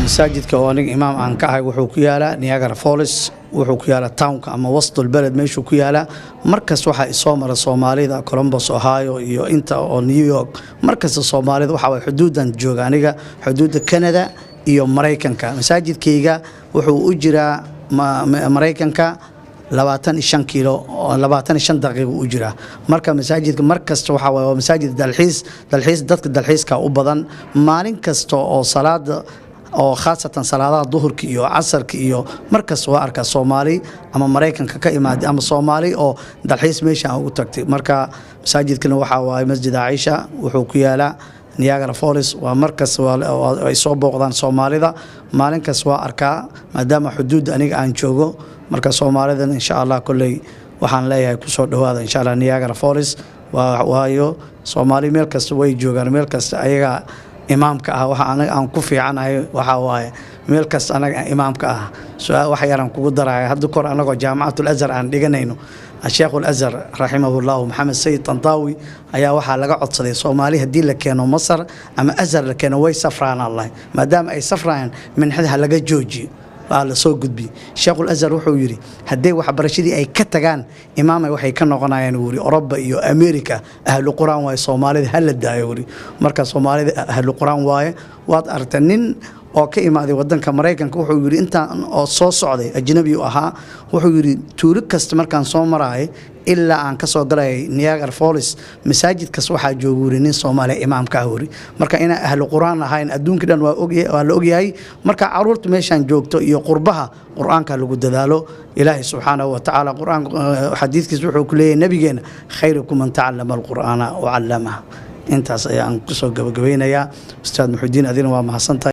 Masaajidka oo aniga imaam aan ka ahay wuxuu ku yaalaa Niagara Falls, wuxuu ku yaalaa townka ama wastul beled meeshuu ku yaalaa. Markas waxaa isoo mara Soomaalida Columbus, Ohio iyo inta oo New York. Markasta Soomaalida waxaa waay xuduudan jooga aniga, xuduudda Canada iyo Maraykanka. Masaajidkayga wuxuu u jiraa Maraykanka 25 kiilo, 25 daqiiqo u jiraa. Marka masaajidka mar kasta waxaa waay waa masaajid dalxiis, dalxiis dadka dalxiiska u badan maalin kasta oo salaada oo khaasatan salaadaha duhurka iyo casarka iyo markasta waa arkaa Soomaali ama Maraykanka ka imaaday ama Soomaali oo dalxiis meesha aan ugu tagtay. Marka masaajidkana waxaa waaye Masjid Caaisha, wuxuu ku yaalaa Niagara Falls. Waa markas ay soo booqdaan Soomaalida, maalin kasta waa arkaa maadaama xuduud aniga aan joogo. Marka Soomaalidan insha Allah kolley waxaan leeyahay kusoo dhawaada insha Allah Niagara Falls, waayo Soomaali meel kasta way joogaan, meel kasta ayaga imaamka ah. Waxa anaga aan ku fiicanahay waxaa waaye meel kasta anaga imaamka ah. Su-aal wax yaraan kugu daraya: hadda kor anagoo Jaamacatul Azhar aan dhiganayno, Sheekh Azhar raximahullahu Maxamed Sayid Tantawi ayaa waxaa laga codsaday Soomaali haddii la keeno Masar ama Azhar la keeno way safraan Allah, maadaama ay safrayaan minxada ha laga joojiyo. Waa la soo gudbiyey. Sheekhul Azhar wuxuu yidhi haddii waxbarashadii ay ka tagaan imaamay waxay ka noqonayaan wuri Oroba iyo America. Ahlu Qur-aan waaye Soomaalida, ha la daayo wuri. Marka Soomaalida ahlu Qur-aan waaye. Waad aragta nin oo ka imaaday wadanka Maraykanka wuxuu yidhi intaan oo soo socday, ajnabi u ahaa, wuxuu yidhi tuulo kasta markaan soo maraay ilaa aan ka soo galay Niagara Falls, masaajidkas waxaa jooga wuri nin Soomaaliya imaamka ah wuri. Marka inaan ahlu Qur-aan ahayn adduunka dhan waa la ogyahay. Marka caruurta meeshaan joogto iyo qurbaha Qur-aanka lagu dadaalo. Ilaahay subxaanahu wa tacaala Qur-aanka xadiidkiis wuxuu ku leeyahay nabigeena: "Khayrukum man tacallama alqur'aana wa callamaha." Intaas ayaan kusoo gabagabaynayaa. Ustaad Muxudiin, adina waa mahadsantahay.